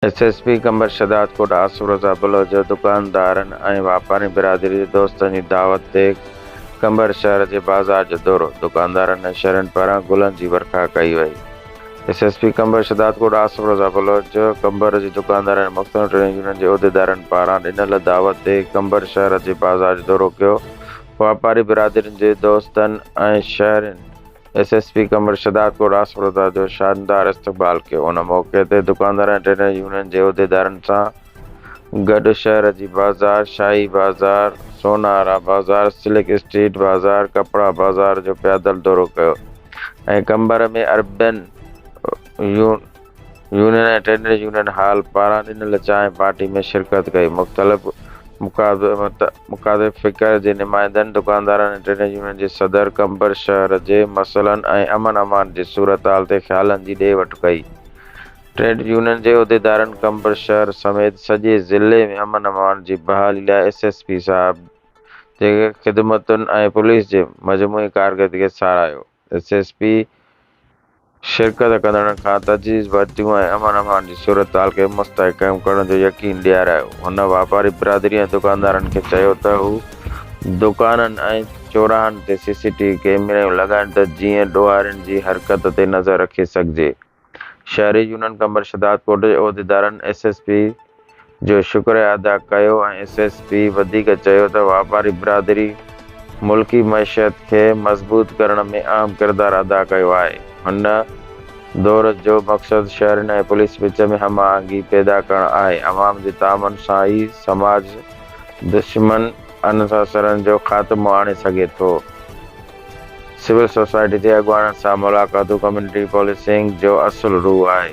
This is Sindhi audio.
S S P Qambar Shahdadkot Asif Raza Baloch جو دڪاندارن ۽ واپاري برادري جي دوستن جي دعوت تي قمبر شهر جي بازار جو دورو، دڪاندارن ۽ شهرين پاران گلن جي ورکا ڪئي وئي. S S P Qambar Shahdadkot Asif Raza Baloch Qambar جي دڪاندارن ۽ مختلف ٽريڊ يونين جي عهديدارن پاران ڏنل دعوت تي قمبر شهر جي بازار جو دورو ڪيو، واپاري برادرين جي دوستن ۽ شهرين S S P Qambar Shahdadkot Asif Raza جو شاندار استقبال ڪيو. ان موقعي تي دڪاندارن ۽ ٽريڊ يونين جي عهديدارن سان گڏ شهر جي بازار، شاهي بازار، سونارا بازار، سلڪ اسٽريٽ بازار، ڪپڙا بازار جو پيادل دورو ڪيو ۽ Qambar ۾ urban union ۽ trade union hall پاران ڏنل چانهه پارٽي ۾ شرڪت ڪئي. مختلف مڪاتب فڪر جي نمائندن، دڪاندارن ۽ ٽريڊ يونين جي صدر قمبر شهر جي مسئلن ۽ امن امان جي صورتحال تي خيالن جي ڏي وٺ ڪئي. ٽريڊ يونين جي عهديدارن قمبر شهر سميت سڄي ضلعي ۾ امن امان جي بحالي لاء ايس ايس پي صاحب جي خدمتن ۽ پوليس جي مجموعي ڪارڪردگي کي ساراهيو. ايس ايس پي شرڪت ڪندڙن کان تجويز ورتيون ۽ امن امان جي صورتحال کي مستحڪم ڪرڻ جو يقين ڏيارايو. هن واپاري برادري ۽ دڪاندارن کي چيو ته هو دڪانن ۽ چوراهن تي سي سي ٽي وي ڪئميرائون لڳائين ته جيئن ڏوهارين جي حرڪت تي نظر رکي سگهجي. شهري يونين قمبر شھدادڪوٽ جي عهديدارن ايس ايس پي جو شڪريه ادا ڪيو ۽ ايس ايس پي وڌيڪ چيو ته واپاري برادري ملڪي معيشت کي مضبوط ڪرڻ ۾ اهم ڪردار ادا ڪيو آهي هن دور جو مقصد شهرين ۽ پوليس وچ ۾ هم آهنگي پيدا ڪرڻ آهي عوام جي تعاون سان ئي سماج دشمن عنصرن جو خاتمو آڻي سگهي ٿو. سول سوسائٽي جي اڳواڻن سان ملاقاتون ڪميونٽي پوليسنگ جو اصل روح آهي.